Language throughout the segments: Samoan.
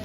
E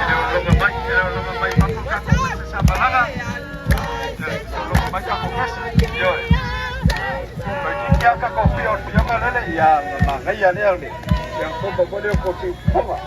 le o logo mai, e le o logo mai fafo tatou pese sa malaga. E o logo mai tatou pese. Ioe. Toeitiiti lava tatou pia o le pioga lele, ia ona manaia lea o le siakopo foi lea o kosi fofoga.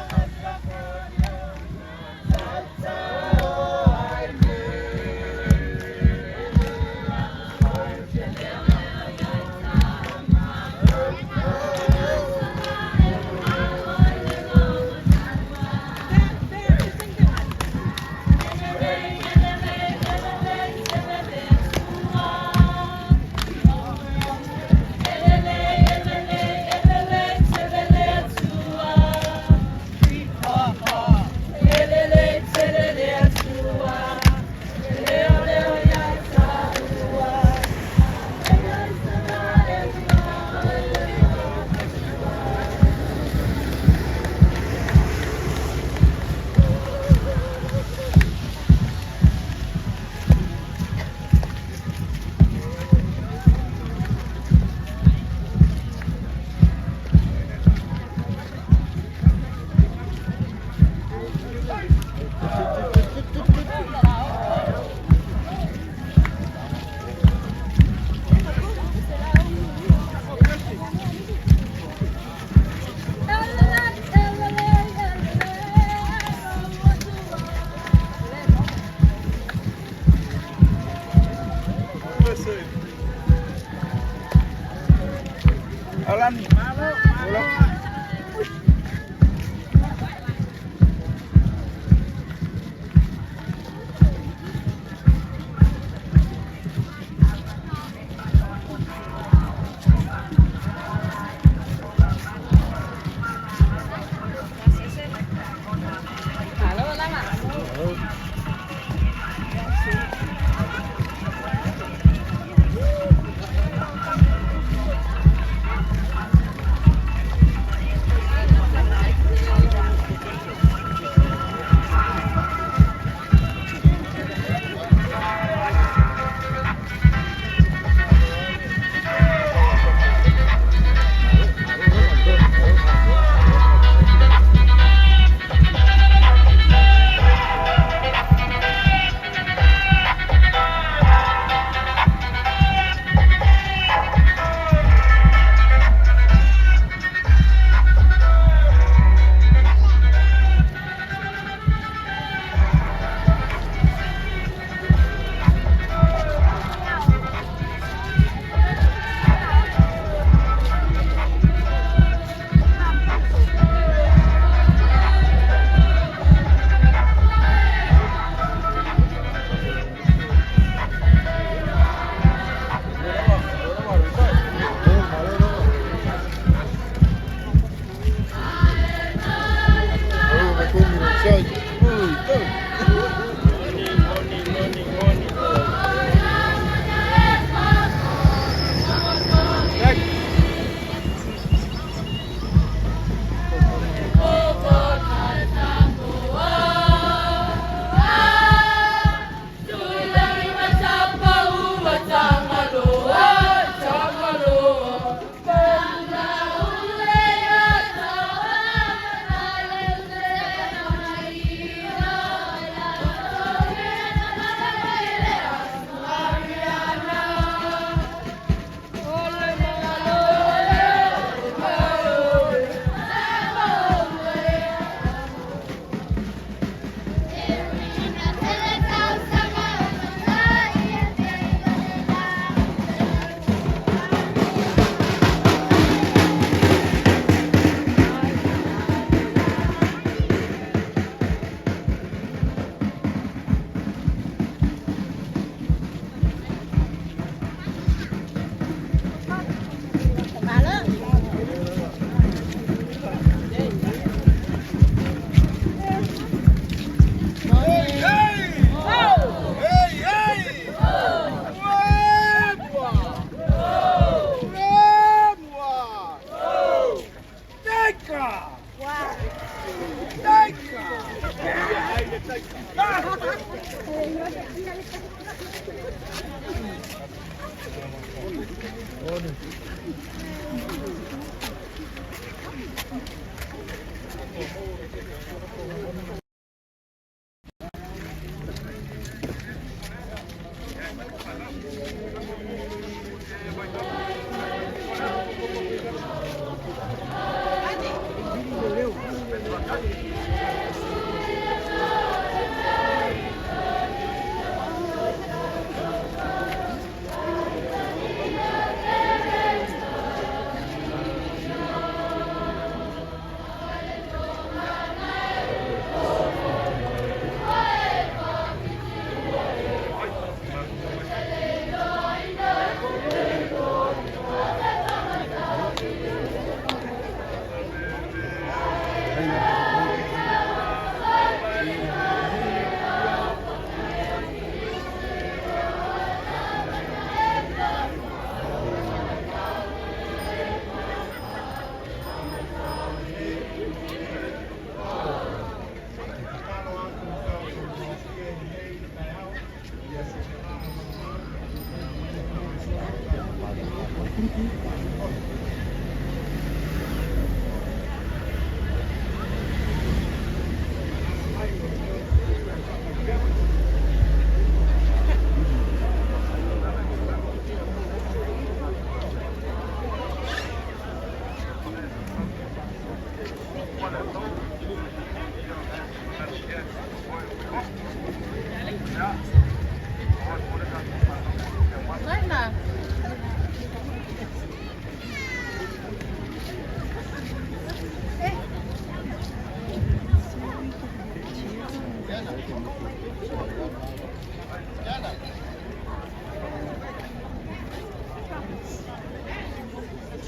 Можно?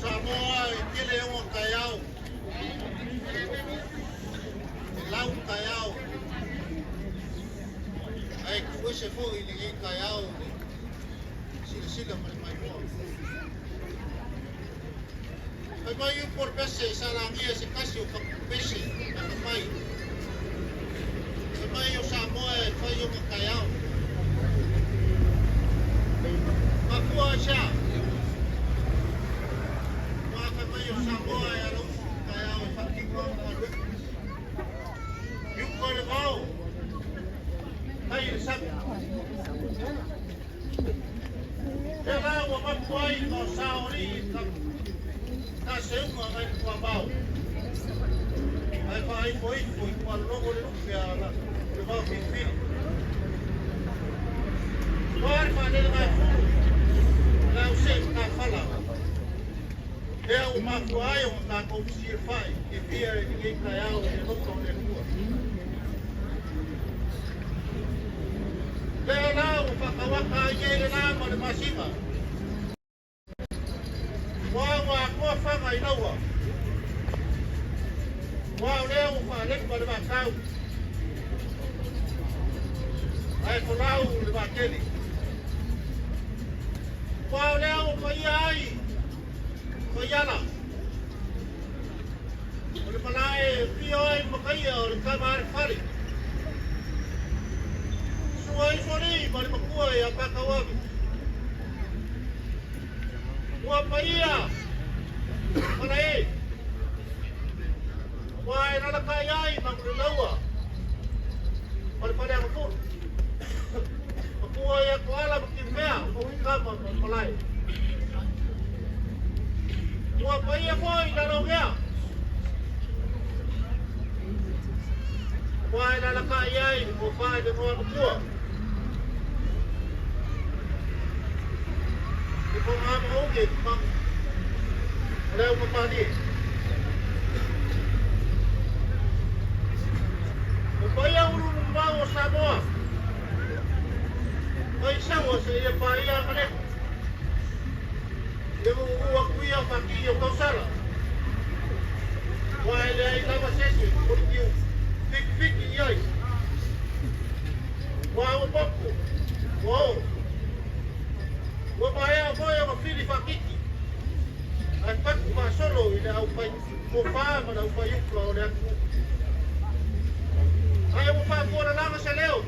Samoa e tele e o taeao, e lau taeao, ae tufuese foi i lenei taeao le silasila ma le maimoa. Fai mai upu o le pese sa lagia e se tasi o pese atamai. Fai mai o Samoa e fai ona taeao. Mafua aisea? Aua fai mai o Samoa e alausu i le taeao e faatino ana galuega. I uka i le vao, tai i le sami. Lea la ua mapu ai le maosa o alii i le taaseuga nai le tuavao, ae faaifoifo i tualologo le lupe a le vao filifili. Ua le faalelegafulu le ausei matafala. Lea ua mafua ai ona tatou fesilafai fiafia i lenei taeao i le alofa o le Atua. Lea la ua faatauata ai nei le la ma le masina. Ua ua atoa faga i laua. Ua o lea ua faalepa le vatau ae folau le vatele. Ua o lea ua paia ai faiala. O le malae e afio ai makaia o le tama a le fale. Sua ifo alii ma le matua ia Pakauavi. Ua paia malae. Ua e lalakai ai Manuleleua ma le Faleagafulu. Matua ia Toala ma Tiumea o Kama ma le malae. Ua paia foi Lalougea. Ua e lalakai ai le tofa i le noa matua. I foga ma uge ma o le aumapālie. O paia uluulumau o Samoa, mai Saua seia paia Agalega. I le guuguu atu ia o faatili o tausala. Aua e leai lava se isi e politiu fitifiti i ai. Ua ua popo, ua oo. Ua maea foi ona fili faatiti, ae patu faasolo i le aufai tofa ma le aufai upula o le atunuu. Ae ua faafualalaga se leo.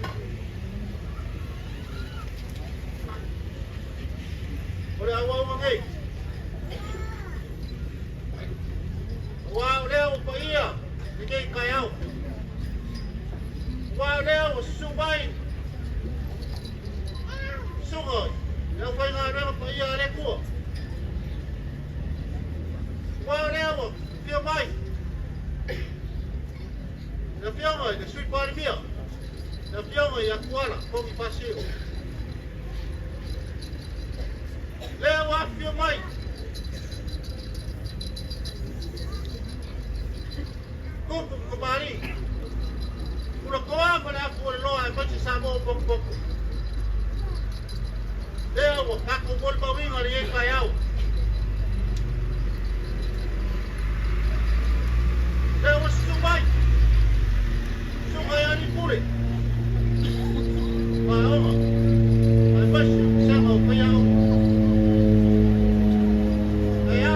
Le afioga ia Tuala Ponifasio. Lea ua afifio mai tupu ma tamalii, tulatoa ma le afualoloa aemaise Samoa potopoto. Lea ua tatou molimauina lenei taeao. Lea ua susu mai susuga i alii pule o aoga aemaise o vasega o faiaoga. Ae a,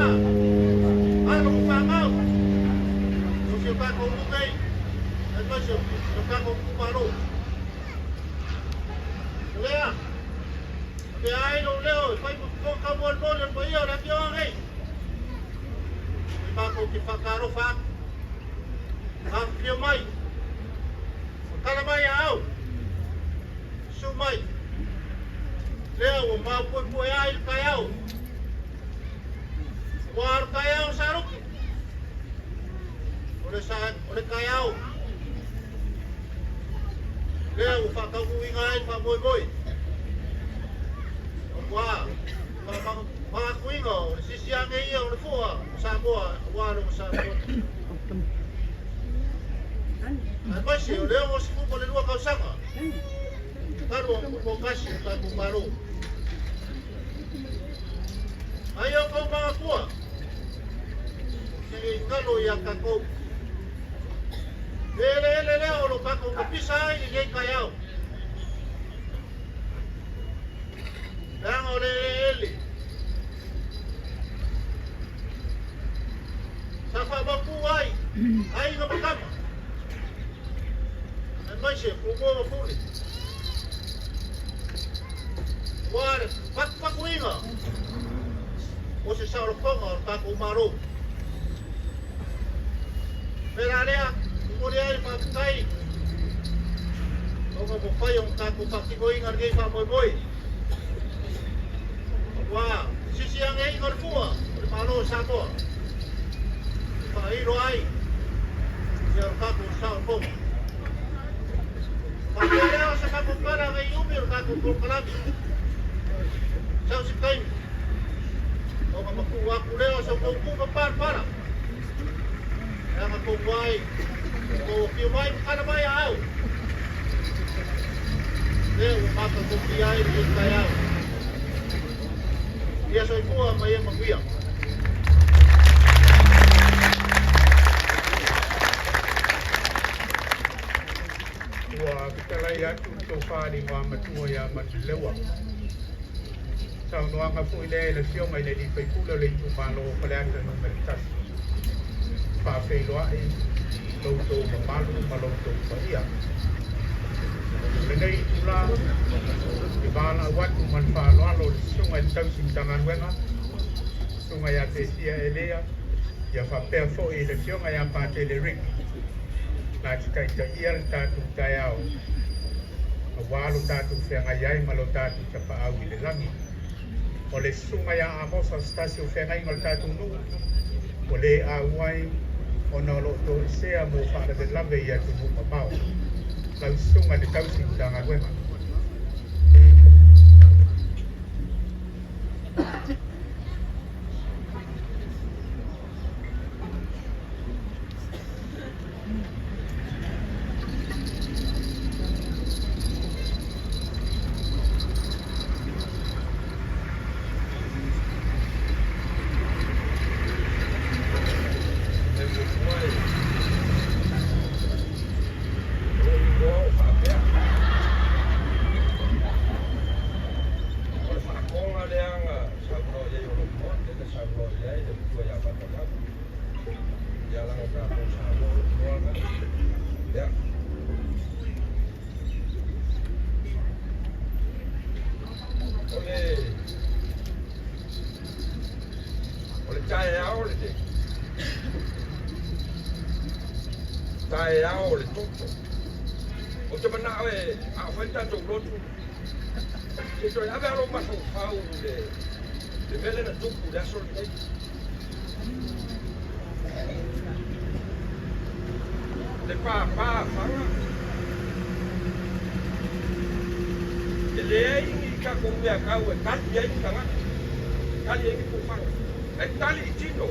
alo ma fanau o si o tatou nuu nei aemaise o si o tatou itumalo. O lea, avea ai lou leo e fai ma fofoga taumolimoli o le paia o le afioaga nei. E matou te faatalofa atu, afifio mai, matala mai aau, susu mai, lea ua maopuepue ai le taeao, aua o le taeao o Saluki, o le taeao lea ua faataunuuina ai le faamoemoe, aua faamanatuina o le sisiage ia o le fua o Samoa aua lona Samoa. Aemaise o le 62 tausaga talu ona tutoatasi le tatou Malo. Ai o tou manatua, se i galo ia tatou. Le eleele lea o lo tatou tapisa ai i lenei taeao. Leaga o le eleele sa faamautu ai aiga ma tama, aemaise Tumua ma Pule, aua le fatufatuina o se saolotoga o le tatou Malo. Pēlā lea, momoli ai le faafetai ona ua mafai ona tatou faatinoina lenei faamoemoe. Aua sisiageina o le fua o le Malo o Samoa e faailo ai ia o tatou saolotoga. Faapea lea o se tatou tala nei umi o le tatou polokalame. Sau se taimi ona matuu atu lea o se tou tupa palapala. Leaga tou ai, tou afio mai ma tala mai a au. Lea ua matagofie ai lenei taeao. Ia soifua ma ia manuia. Ua fetalai atu le tofa i le Igoamatua ia Manuleleua. Saunoaga foi lea i le Afioga i le Alii Faipule o le itumalo o Faleata Nu.1. Faafeiloai lo outou mamalu ma lo outou paia. O lenei itula e valaau atu ma le faaaloalo i le Susuga i le Tausi Matagaluega, Susuga ia Tesia Elia, ia faapea foi i le Afioga ia Patele Rick, na te taitaia le tatou taeao aua lo tatou feagai ai ma lo tatou Tapaau i le lagi. O le Susuga ia Amosa o se tasi o feagaiga o le tatou nuu, ua le auai ona o lo o toesea mo faalavelave i atunuu mamao. Lau Susuga i le Tausi Matagaluega. E muamua e lou igoa o faapea. O le faatoga lea na saunoa i ai o lou igoa, lea na saunoa i ai le matua ia Fatamau. Ia leaga o tatou Samoa o le igoa lena. Ia. O le o le taeao lenei, taeao o le toto. Ou te manao e a o fai le tatou lotu, se i toe ave lava lou mafaufau i le le mea lea na tupu i le aso lenei. Le pāpā faga. leai ni tatou mea tau e tali ai ni tagata, tali ai ni pufaga, e tali i tino.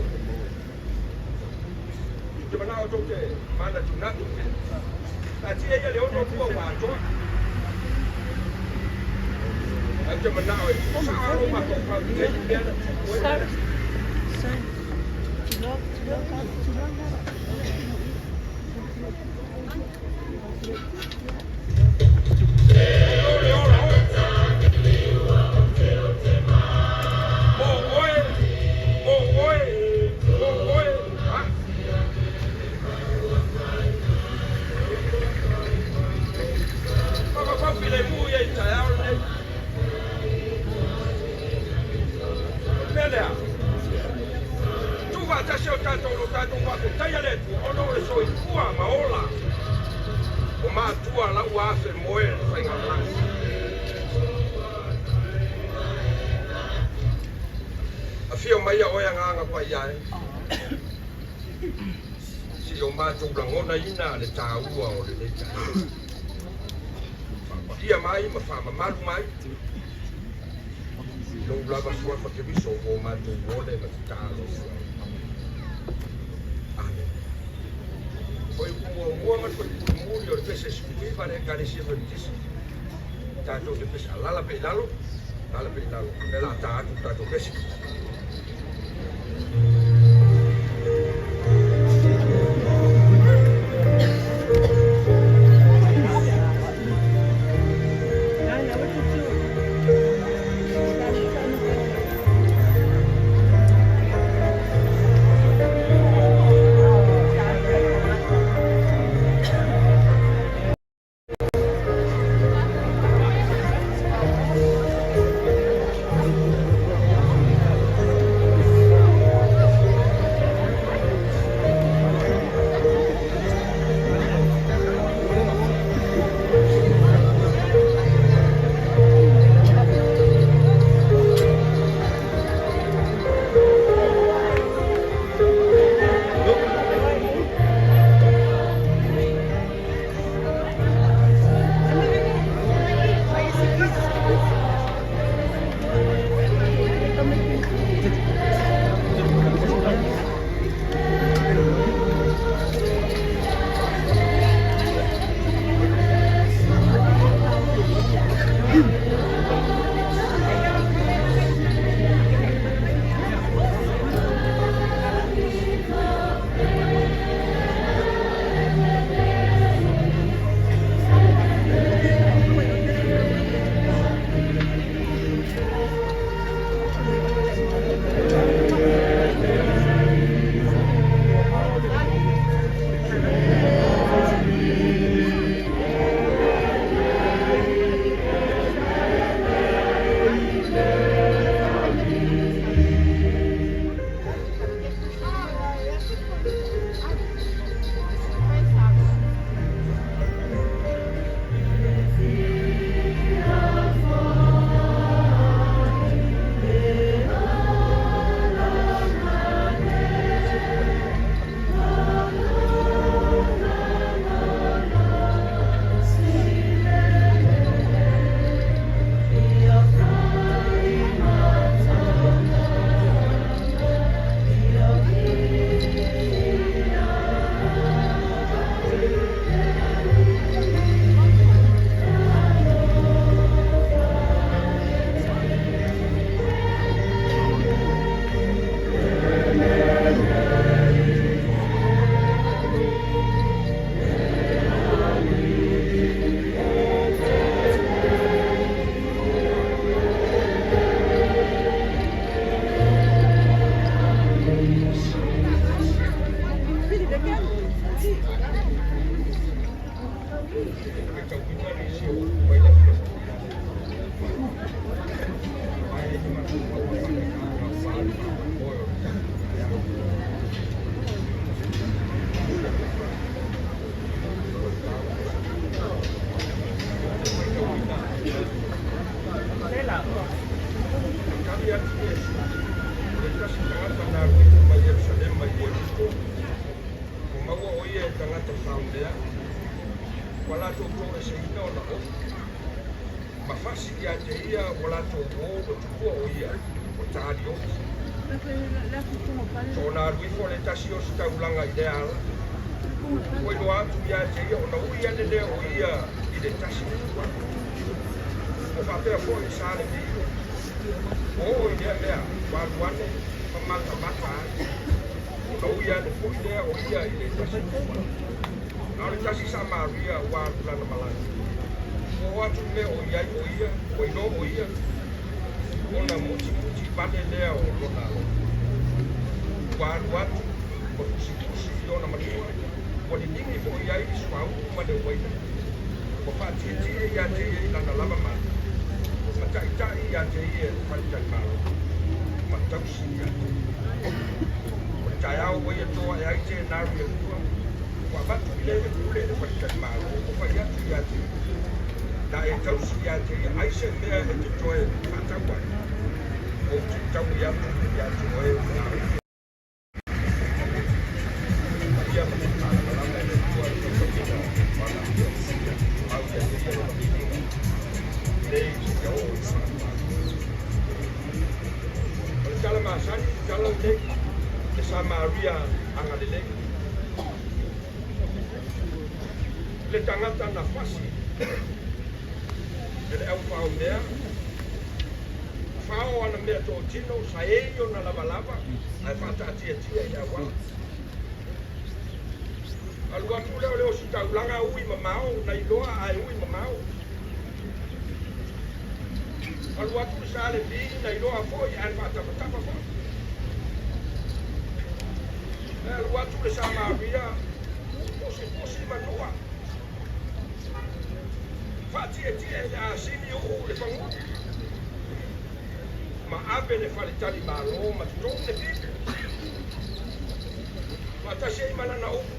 Ou te manao tou te manatunatu pea. Taatia ia le 62 ua atoa. Ae ou te manao e tuusao lo mafaufau i taimi mea na tupu ai mea na tupu. Ono le ola oe. Mo oe, mo oe, mo oe. Ha? Mafaufau filemu ia i taeao lenei. O le mea lea, tuufaatasi o tatou lo tatou faafetaia le Atua ona o le soifua ma ola o matua la ua afe moe le faigamalaga. Afio mai ia oe Agaga Paia e, se i o matou lagonaina le taua o lenei taeao. Faapaia mai ma faamamalu mai i lou lava suafa Keriso ua o matou ole ma tatalo atu ai. Amene. Fuaiupu muamua ma le fuaiupu mulimuli o le pese 19 a le Ekalesia Metotisi. Tatou te pese alala pea i lalo, alala pea i lalo. O lea o le a ta atu le tatou pese. Faitauina nisi o upu mai le Aso Ae le mafaufau a faapena ona aofā le faamoemoe o le tatou taeao. Faitauina tali atu Iesu, o le tasi tagata na alu ifo mai Ierusalema i Ieriko, ua maua o ia e tagata faonea, ua latou toeseina ona ofi, ma fasi ia te ia ua latou uō ua tupua o ia o Taalioti. Soona alu ifo le tasi o ositaulaga i lea ala, ua iloa atu ia te ia ona ui ane lea o ia i le tasi o tupua. Ua faapea foi i sa le viio, ua oo i lea mea ua alu ane ma matamata ai, ona ui ane foi lea o ia i le tasi o tupua. A o le tasi Samaria ua alu lana malaga. Ua oo atu i le mea o i ai o ia, ua iloa o ia, ona mutimuti vale lea o lona alofa. Ua alu atu, ua tusitusi i ona matua, ua liligi foi i ai le suauu ma le uaina, ua faatietie ia te ia i lana lava mata, ma taitai ia te ia i le faletalimalo, ma tausi ia te ia. O le taeao ua ia toa e ai tenari e lua, ua avatu i le pule i le faletalimalo, ua fai atu ia te ia, Na e tausi ia te ia ai se mea e te toe faatau ai, ou te taui atu ia te oe na ia ma le malamalama e le Atua le tautauina o ana mau ia te ia lona viiga, nei seia oo i le faavavau. O le tala masani, tala lenei, le Samaria agalelei. Le tagata na fasi e le au fao mea, fao ana mea totino, saei ona lavalava, ae faataatiatia i le auala. Alu atu lea o le ositaulaga ui mamao, na iloa ae ui mamao. Alu atu le sa Levi, na iloa foi ae na faatafatafa foi. Ae alu atu le Samaria, pusipusi manua, faatietie i le asini uu le pagulu, ma ave le faletali malo ma totogi le pili. Faatasi ai ma lana upu,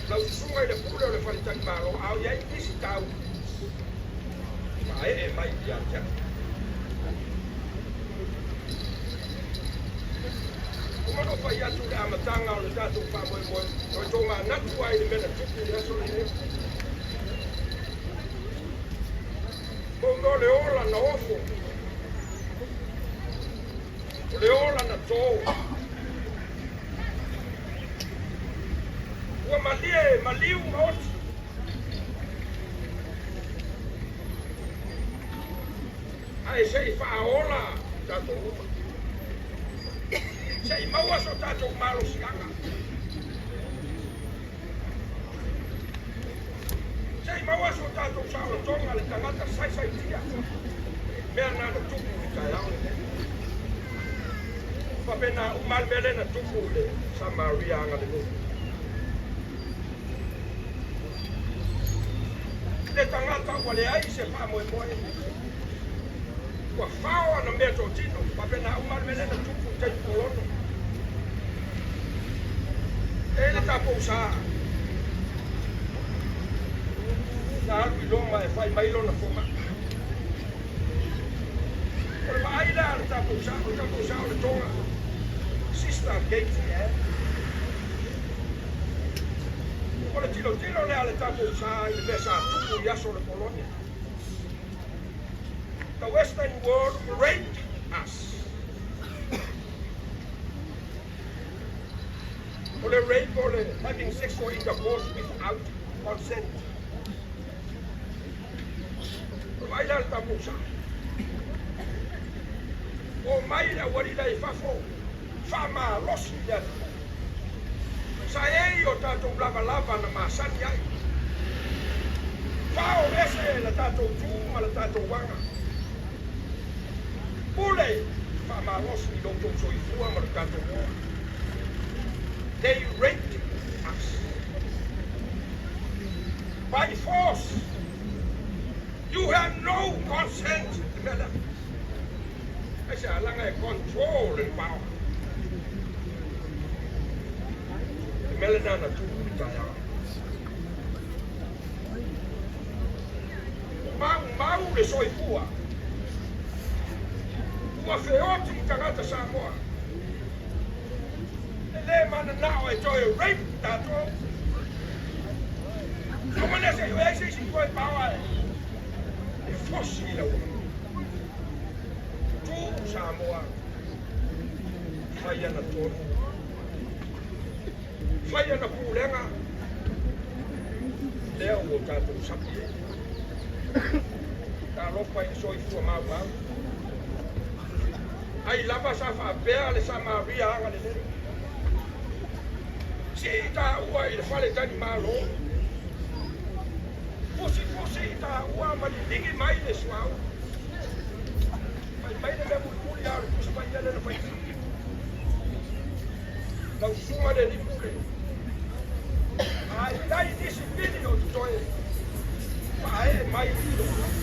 lau susuga i le pule o le faletali malo, a o i ai nisi tau, faaee mai ia te au. Ua mano fai atu le amataga o le tatou faamoemoe, toe tomanatu ai i le mea na tupu i le aso lenei. Mo mea o le ola na ofo, o le ola na tō. Ua malie, maliu ma oti. Ae se i faaola tatou uma. Se i maua so tatou malosiaga. Se i maua so tatou saolotoga le tagata saisaitia. Mea na na tupu i le taeao lenei. Faapena uma le mea lea na tupu i le Samaria agalelei. Le tagata ua leai se faamoemoe. Ua fao ana mea totino, faapena uma le mea lea na tupu i taimi kolono. E le tatou sa. Na alu i Roma e fai mai lona fomai. O le vaai lea a le tatou sa, o le tatou sa o le toga. Sister Katie, eh? O le tilotilo lea a le tatou sa i le mea sa tupu i aso o le kolone. The Western world raped us. O le rape o le having sexual intercourse without consent. O le vaai lea a le tatou sa. Omai le aualii la i fafo, faamalosi le atunuu. Sa ei o tatou lavalava na masani ai. Fao ese la tatou tu ma la tatou aga. Pule faamalosi i lo outou soifua ma lo tatou ola. They raped us by force. You have no consent. Le mea lea. Aisea? Leaga e control e le power. Le mea lena na tupu i le taeao. Maumau le soifua. Ua feoti i tagata Samoa. E le mananao e toe rape tatou. Aua ne se i ai se isi toe power e fosi. Fai ana tonu, fai ana pulega, lea ua tatou sapi ai. Talofa i le soifua maumau. Ai lava sa faapea le Samaria agalelei. Sii taua i le fale talimalo. Fusifusi taua ma liligi mai le suauu. Fai mai le mea mulimuli a o le Tusi Paia lea na faitio. Lau susuga le alii pule, a i ai nisi pili o totoe, faaee mai i lou loto.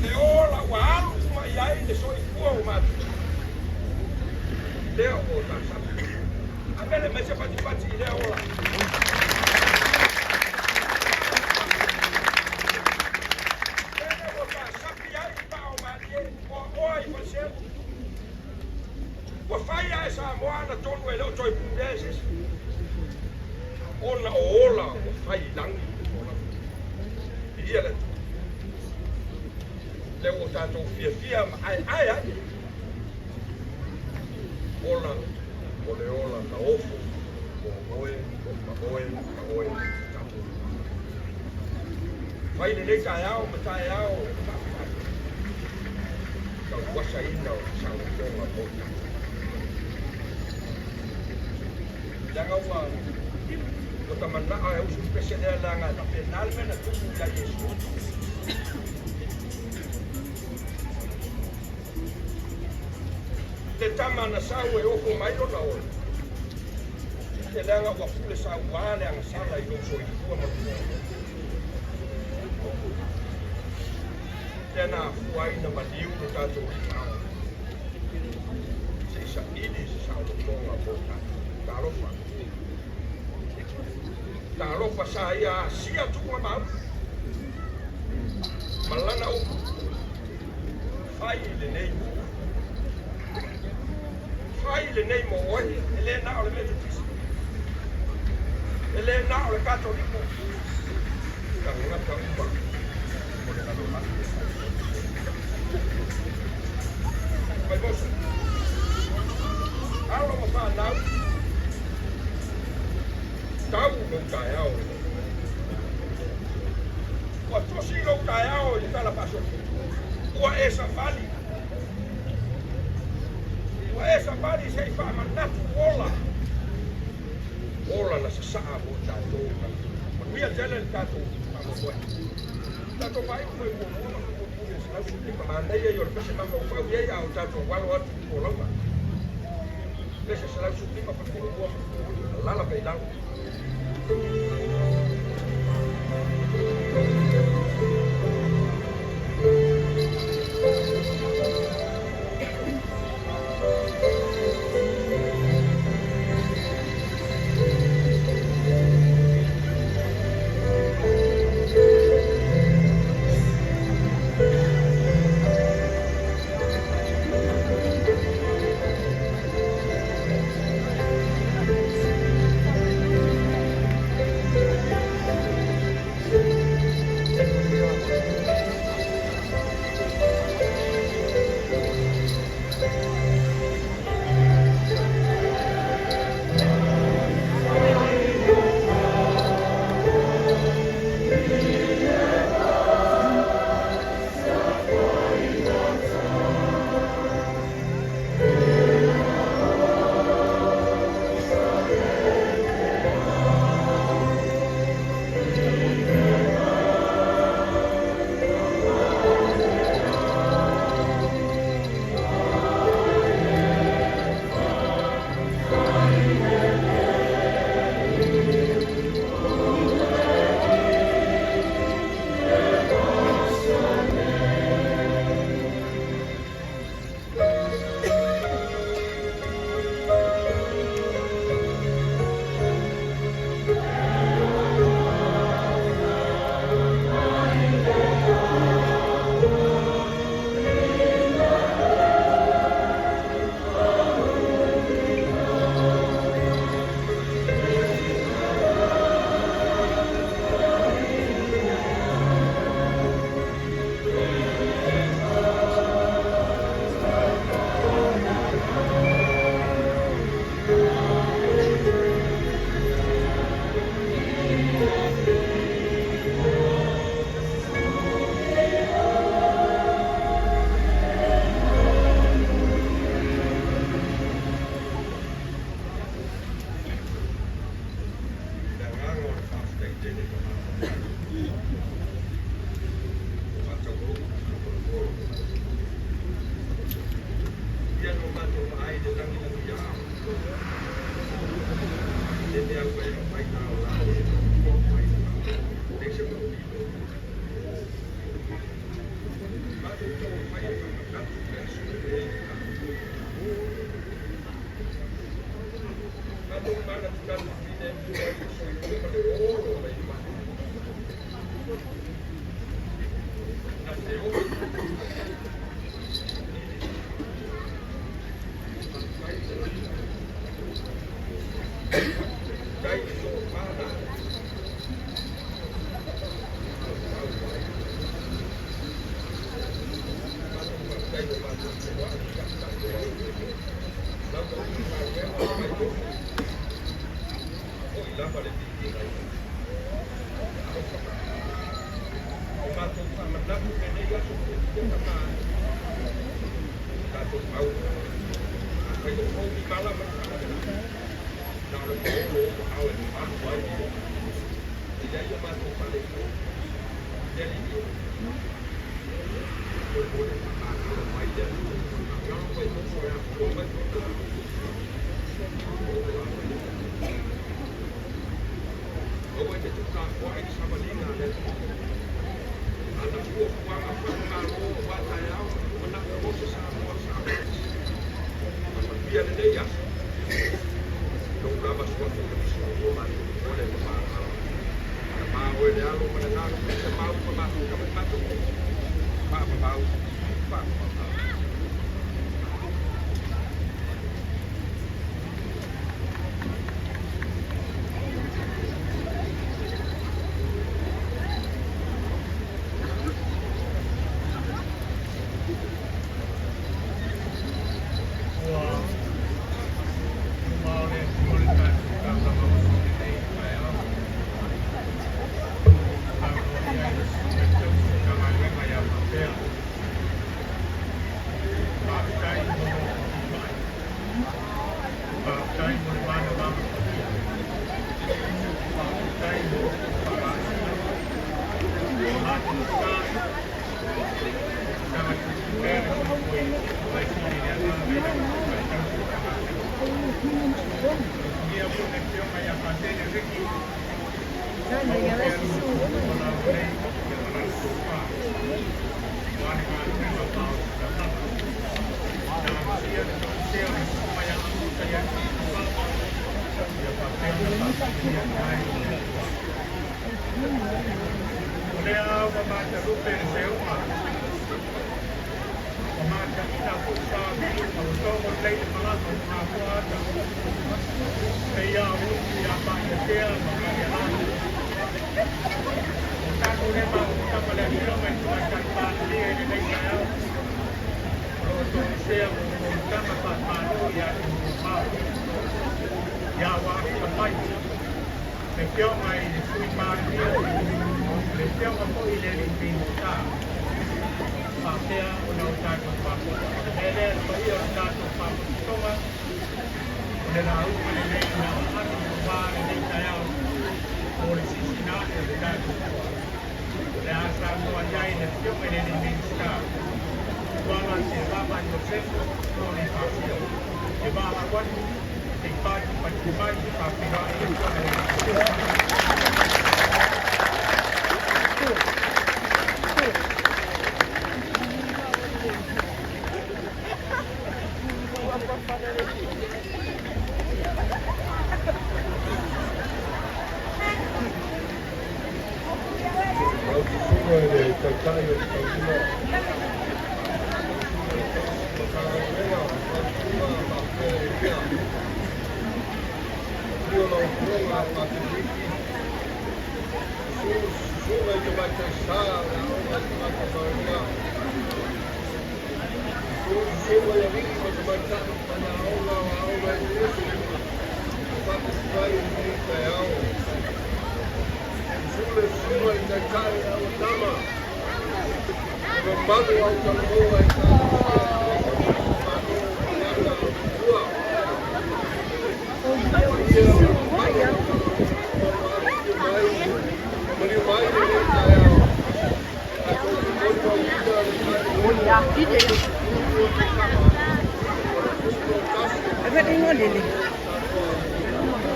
Le ola ua alu uma i ai le soifua o matua, lea ua ta sapi. Amele mai se fatifati i lea ola. Lea ua ta sapi ai paa o malie, oa i faleseu. Ua fai a e Samoa ana tonu e le o toe pulea e se isi. Ona o ola ua fai i lagi o lava. Viia le Atua. Lea ua tatou fiafia ma aeae ai. Ola o le ola na ofo mo oe ma oe ma oe tatou. Fai lenei taeao ma taeao o faafetai. Tauasaina o le saolotoga mo tatou. Leaga ua ta manao e usu le pese lea leaga e faapena le mea na tupu ia Iesu. Le tama na sau e ofo mai lona ola. E leaga ua pule sauā le agasala i lou soifua ma lou ola. Lea na afua ai na maliu lo tatou Alii se i saili se saolotoga mo tatou. Talofa. Talofa sa ia asia tuuga mau. Ma lana upu. Fai lenei mo oe. Fai lenei mo oe. E le na o le Metotisi. E le na o le Katoliko. Tagata uma o le lalolagi. Vaimoso. Alo ma whanau. Tau lou taeao. Ua tosi lou taeao i le tala faasolopito. Ua e savali. Ua e savali se i faamanatu ola. Ola na sasaa mo tatou. Manuia tele le tatou faamoemoe. Tatou faaiu foi muamua ma mulimuli o 115 manaia i o le pese mafaufau i ai a o tatou alo atu i folauga. Pese 115 fale muamua ma mulimuli. Alala pea i lalo.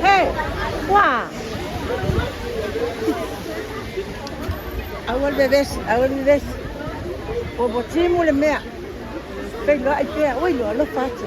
Hey, wow. Aua le vevesi, aua le vevesi. Ua ua timu le mea. Feiloai pea, ui lo alofa atu.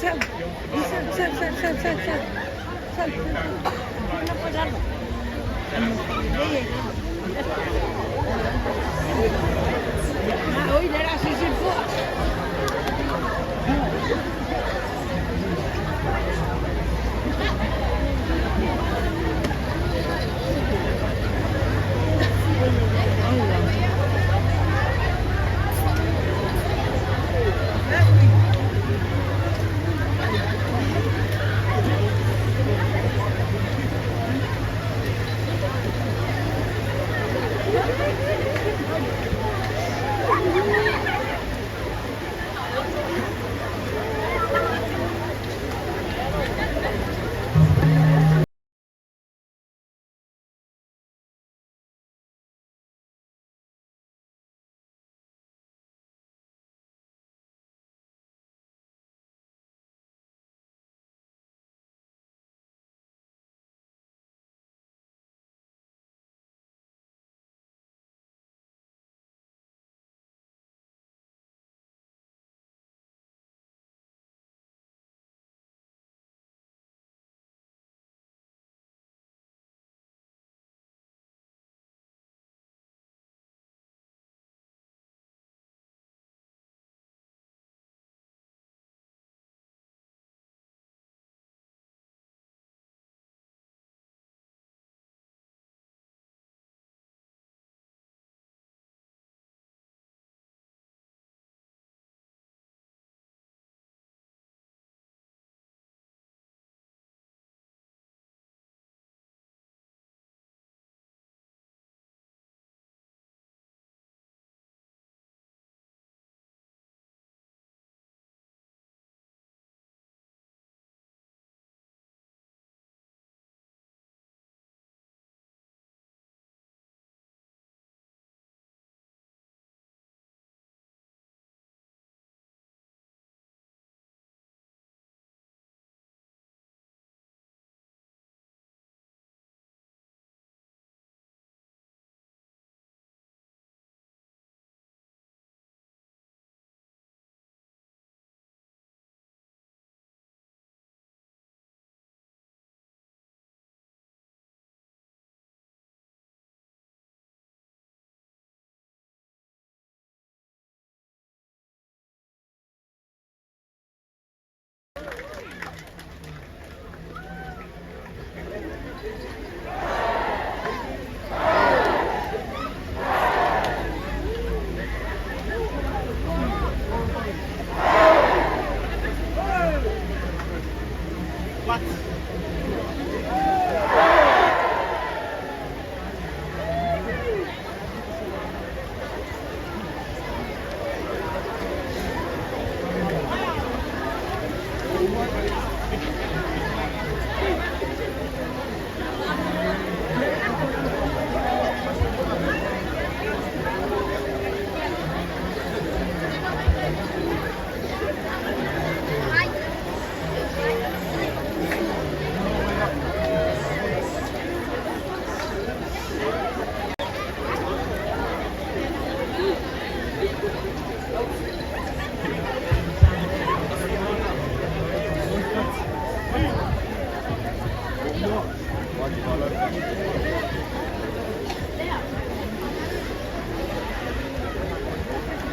Sal, sal, sal, sal, sal, sal. Sal, sal.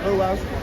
Oh, wow.